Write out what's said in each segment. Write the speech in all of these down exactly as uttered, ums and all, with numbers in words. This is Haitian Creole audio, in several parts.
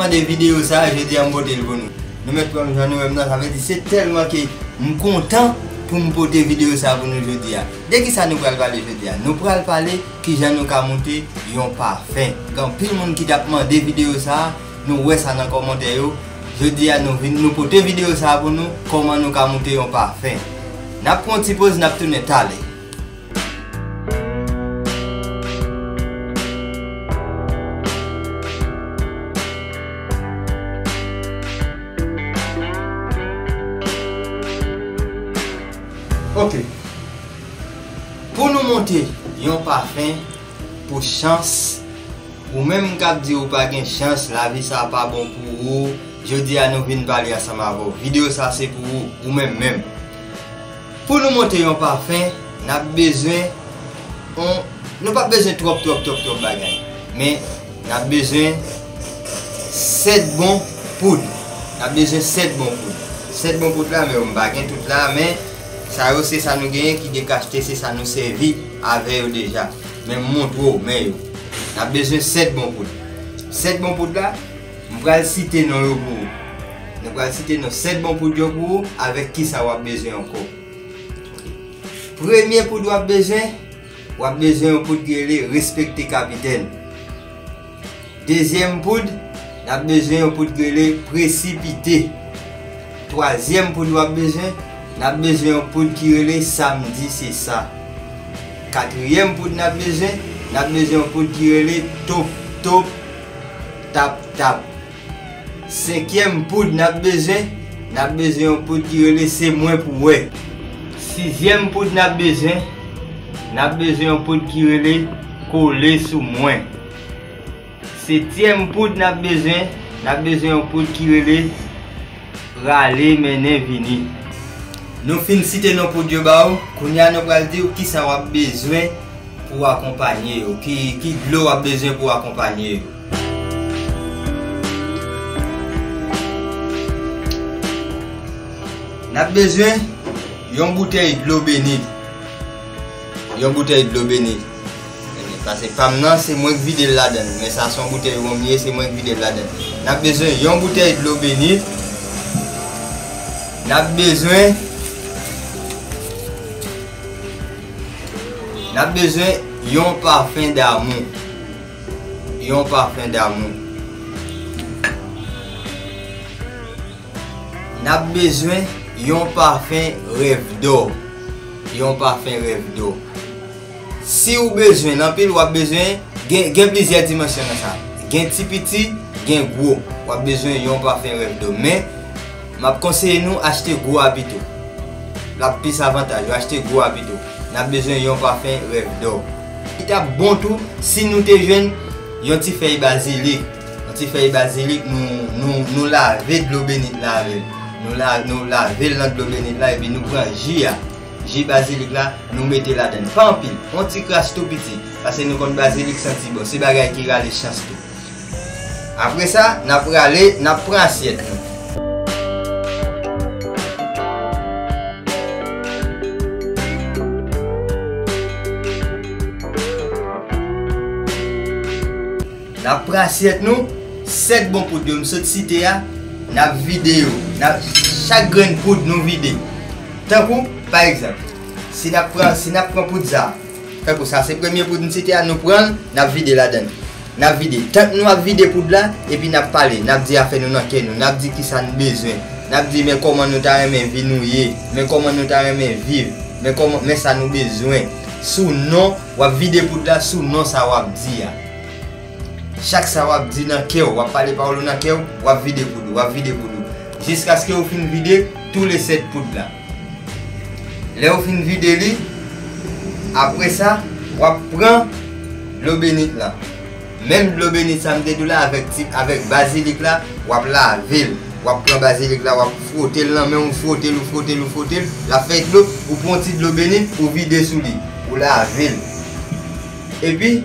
De videyo sa, jodi a m pote l pou nou. Nou mèt pran jan nou wè m nan, sa vle di se tèlman ke m kontan pou m pote videyo sa pou nou jodi a. De ki sa nou pral pale jodi a? Nou pral pale ki jan nou ka moute yon pafen. Gen anpil moun ki t ap mande videyo sa, nou wè sa nan kòmantè yo. Jodi a nou vin, nou pote videyo sa pou nou, kòman nou ka moute yon pafen. N ap pran yon ti poz, n ap tounen talè. Ok. Pou nou moute yon pafen pou chans, ou menm k ap di ou pa gen chans, lavi sa pa bon pou ou, jodi a nou vin pale ansanm avè w. Videyo sa se pou ou, ou menm menm. Pou nou moute yon pafen, n ap bezwen yon, nou p ap bezwen twòp, twòp, twòp, twòp bagay. Men, n ap bezwen sèt bon poud. N ap bezwen sèt bon poud. Sèt bon poud la, men yo, m pa gen tout la, men sa yo se sa nou genyen ki dekachte, se sa nou sèvi avè yo deja. Men m montre w, men yo. N ap bezwen sèt bon poud. Sèt bon poud la, m pral site non yo pou ou. Nou pral site non sèt bon poud yo pou ou, avèk kisa w ap bezwen ankò. Premye poud w ap bezwen, w ap bezwen yon poud ki rele respekte kapitèn. Dezyèm poud, n ap bezwen yon poud ki rele presipite. Twazyèm poud w ap bezwen, n ap bezwen yon poud ki rele samdi se sa. Katriyèm poud n ap bezwen, n ap bezwen yon poud ki rele top top tap tap. Senkyèm poud n ap bezwen, n ap bezwen yon poud ki rele se mwen pou wè. Sizyèm poud n ap bezwen, n ap bezwen yon poud ki rele kole sou mwen. Setyèm poud n ap bezwen, n ap bezwen yon poud ki rele rale mennen vini. Nou fin site non poud yo ba ou, kounye a nou pral di w kisa w ap bezwen pou w akonpanye yo, ki, ki dlo w ap bezwen pou w akonpanye yo. N ap bezwen yon boutèy dlo beni. Yon boutèy dlo beni. Paske pa m nan, se mwen k vide l ladan l. Men sa se yon boutèy wonm li ye, se mwen k vide l ladan l. N ap bezwen yon boutèy dlo beni. N ap bezwen, n ap bezwen yon pafen damou. Yon pafen damou. N ap bezwen yon pafen rèv dò. Yon pafen rèv dò. Si w bezwen l anpil, w ap bezwen, gen, gen plizyè dimansyon nan sa. Gen ti piti, gen gwo. W ap bezwen yon pafen rèv dò. Men, m ap konseye nou achte gwo a pito. L ap plis avantaj, w achte gwo a pito. N ap bezwen yon pafen rèv dò. Li t ap bon tou si nou te jwenn yon ti fèy bazilik. Yon ti fèy bazilik, nou, nou, nou lave dlo beni la avè l. Nou la, nou lave l nan dlo beni la, epi nou pran ji a. Ji bazilik la, nou mete ladan l. Pa anpil, yon ti kras tou piti. Paske nou konn bazilik santi bon. Se bagay ki rale chans tou. Apre sa, n ap prale, n ap pran asyèt nou. N ap pran asyèt nou, sèt bon poud yo m sot site a, n ap vide yo. N ap, chak grenn poud nou vide. Tankou, pa egzanp, si n ap pran, si n ap pran poud sa, tankou sa se premye poud m site a, nou pran l, n ap vide ladan l. N ap vide. Tank nou ap vide poud la, epi n ap pale, n ap di afè nou nan kè nou, n ap di kisa n bezwen. N ap di, men kòman nou ta renmen vi nou ye, men kòman nou ta renmen viv, men kòman, men sa nou bezwen. Sou non, w ap vide poud la, sou non sa w ap di a. Chak sa w ap di nan kè w, w ap pale pawòl ou nan kè w, w ap vide poud ou, w ap vide poud ou. Jiskaske ou fin vide tou le sèt poud la. Lè ou fin vide li, apre sa, w ap pran dlo benit la. Menm dlo benit sa m te di w la avèk ti, avèk bazilik la, w ap lave l. W ap pran bazilik la, w ap fwote l nan men w, fwote l, ou fwote l, ou fwote l. L ap fè dlo, ou pran yon ti dlo benit, ou vide sou li, ou lave l. Epi,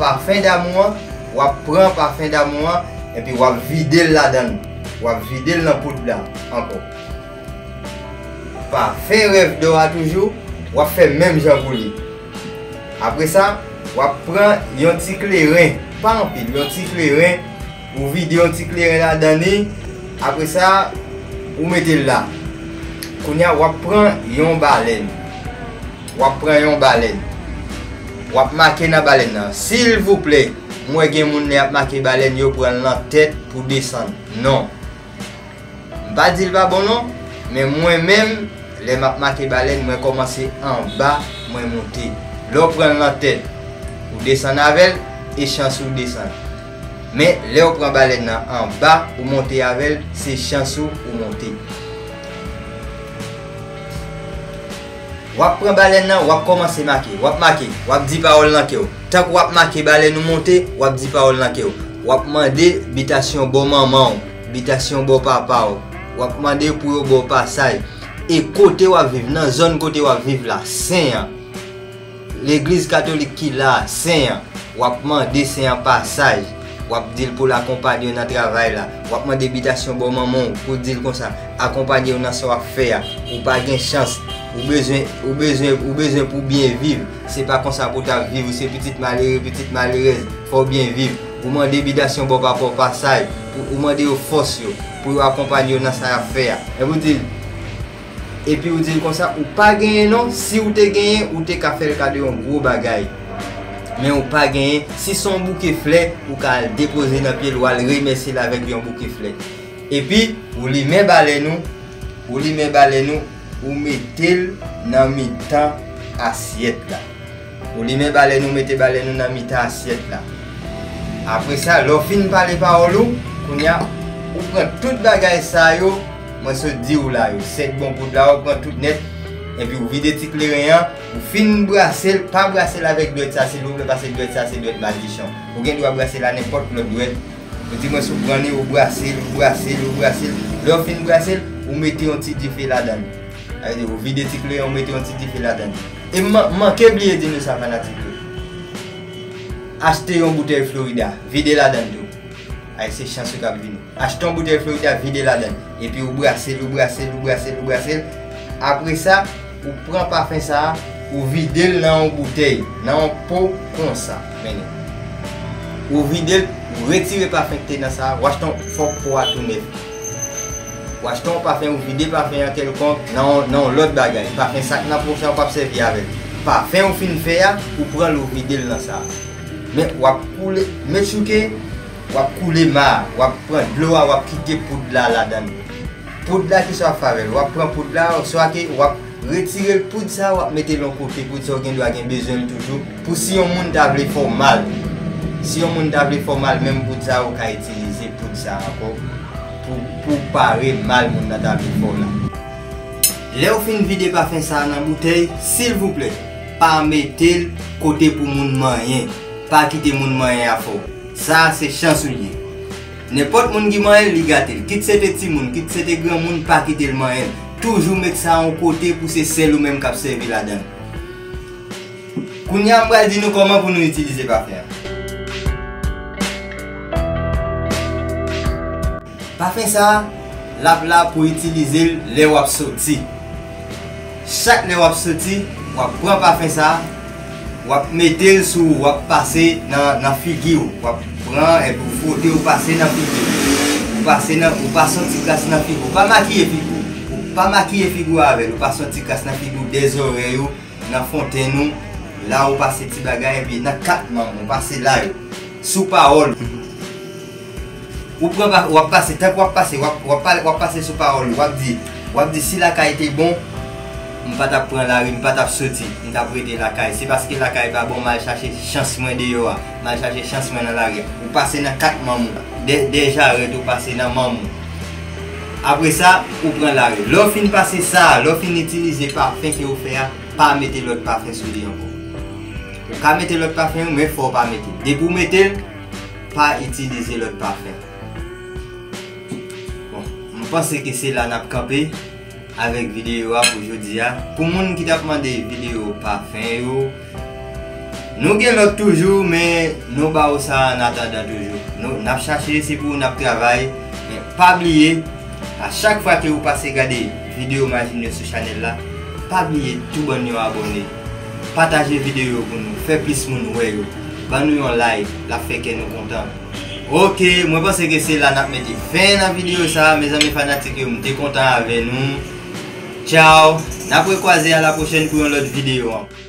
pafen damou an, w ap pran pafen damou an, epi w ap vide l ladan l. W ap vide l nan poud la ankò. Pafen rèv dò a toujou, w ap fè menm jan pou li. Apre sa, w ap pran yon ti kleren, pa anpil, yon ti kleren, Ou vide yon ti kleren ladan li, apre sa, ou mete l la. Kounye a, w ap pran yon balèn. W ap pran yon balèn. W ap make nan balèn nan. Silvouplè, m wè gen moun lè y ap make balèn, yo pran l nan tèt pou desann. Non. M pa di l pa bon non, men mwen menm, lè m ap make balèn, mwen kòmanse anba, mwen moute. Lè w pran l nan tèt, ou desann avè l, e chans ou desann. Men, lè w pran balèn nan anba, ou monte avè l, se chans ou, ou monte. W ap pran balèn nan, w ap kòmanse make, w ap make, w ap di pawòl nan kè w. Tank w ap make balèn ou monte, w ap di pawòl nan kè w. W ap mande bitasyon bò manman w, bitasyon bò papa w. W ap mande pou yo ba w pasaj. E kote w ap viv, nan zòn kote w ap viv la, sen an. Legliz katolik ki la a, sen an. W ap mande sen an pasaj. W ap di l pou l akonpanye w nan travay la. W ap mande bitasyon bò manman w pou l di l konsa, akonpanye w nan sa w ap fè a. Ou pa gen chans. Ou bezwen, ou bezwen, ou bezwen pou byen viv. Se pa konsa pou w t ap viv. Ou se pitit malere, pitit malerèz. Fò w byen viv. Ou mande bitasyon bò papa w pasaj. Ou, ou mande yo fòs yo. Pou yo akonpanye w nan sa y ap fè a. Epi w di l, Epi ou di l konsa, ou pa genyen non, si w te genyen, ou te ka fè l kado yon gwo bagay. Men ou pa genyen, si se yon bouke flè, ou ka al depoze nan pye l, w al remèsye l avèk yon bouke flè. Epi, ou limen balèn ou, ou limen balèn ou, ou mete l nan mitan asyèt la. Ou limen balèn ou, mete balèn ou nan mitan asyèt la. Apre sa, lè w fin pale pawòl ou, kounye a, ou pran tout bagay sa yo, mwen sot di w la yo, sèt bon poud la, ou pran tout nèt, epi ou vide ti kleren an, ou fin brase l, pa brase l avèk dwèt sa, silvouplè, paske dwèt sa se dwèt majichon. Ou gen dwa brase l a nenpòt lòt dwèt, ou di mwen sou pran li, ou brase l, ou brase l, ou brase l. Lè w fin brase l, ou mete yon ti dife ladan l. Sa vle di, ou vide ti kleren, ou mete yon ti dife ladan l. E m man-, manke bliye di nou sa, fanatik yo. Achte yon boutèy Florida, vide ladan l tou. Ay, se chans ou k ap vini. Achte yon boutèy Florida, vide ladan l. Epi ou brase l, ou brase l, ou brase l, ou brase l. Apre sa, ou pran pafen sa a, ou vide l nan yon boutèy, nan yon po konsa. Mennen. Ou vide l, ou retire pafen ki te nan sa a, ou achte yon, fòk po a tou nèf. Ou achte yon pafen, ou vide pafen an kèlkonk nan yon, nan yon lòt bagay. Pafen sa k nan po sa a, ou p ap sèvi avè l. Pafen ou fin fè a, ou pran l, ou vide l nan sa a. Men w ap koule, men chouke, w ap koule ma a, w ap pran dlo a, w ap kite poud la ladan l. Poud la, kisa w ap fè avè l? W ap pran poud la, oswa ke w ap retire l, poud sa a, w ap mete l yon kote, poud sa a, ou gen dwa gen bezwen l toujou. Pou si yon moun ta vle fè w mal, si yon moun ta vle fè w mal, menm poud sa a, ou ka itilize poud sa a ankò pou, pou pare mal moun nan ta vle fè w la. Lè w fin vide pafen sa a nan boutèy, silvouplè, pa mete l kote pou moun manyen. Pa kite moun manyen afè w. Sa a se chans ou l ye. Nenpòt moun ki manyen l, li gate l. Kit se te timoun, kit se te granmoun, pa kite l manyen l. Toujou met sa yon kote pou se sèl ou menm k ap sèvi ladan l. Kounye a, m pral di nou kòman pou nou itilize pafen an. Pafen sa a, l ap la pou itilize l lè w ap soti. Chak lè w ap soti, w ap pran pafen sa a, w ap mete l sou ou, w ap pase nan, nan figi w. W ap pran epi w fwote, w pase nan figi w. Ou pase nan, ou pase yon ti kras nan figi w. Ou pa makiye figi w. Ou pa makiye figi w avè l. Ou pase yon ti kras nan figi w, dèzòrèy ou, nan fontenn ou, la ou pase ti bagay, epi nan kat manm ou, pase la yo. Sou pawòl. Ou pran pa, w ap pase, tank w ap pase, w ap, w ap pale, w ap pase sou pawòl ou, w ap di, w ap di, si lakay te bon, m pa t ap pran lari, m pa t ap soti, m t ap rete lakay. Se paske lakay pa bon, m al chache chans mwen deyò a, m al chache chans mwen nan lari a. Ou pase nan kat manm ou, dè, dè jarèt ou pase nan manm ou. Apre sa, ou pran lari. Lè w fin pase sa, lè w fin itilize pafen ke ou fè a, pa mete lòt pafen sou li ankò. Ou ka mete lòt pafen, men fò w pa mete. Depi w mete l, pa itilize lòt pafen. Bon, m panse ke se la n ap kanpe avèk videyo a pou jodi a. Pou moun ki t ap mande videyo pafen yo, nou gen lòt toujou, men nou ba w sa an atandan toujou. Nou, n ap chache, se pou n ap travay. Men pa bliye, a chak fwa ke ou pase gade videyo Majinyo sou chanèl la, pa bliye tou ban nou yon abòne. Pataje videyo yo pou nou, fè plis moun wè yo. Ban nou yon like, l ap fè kè nou kontan. Ok, mwen panse ke se la n ap mete fen nan videyo sa a, mezanmi fanatik yo, m te kontan avè nou. Tchao, n ap rekwaze a la pwochèn pou yon lòt videyo ankò.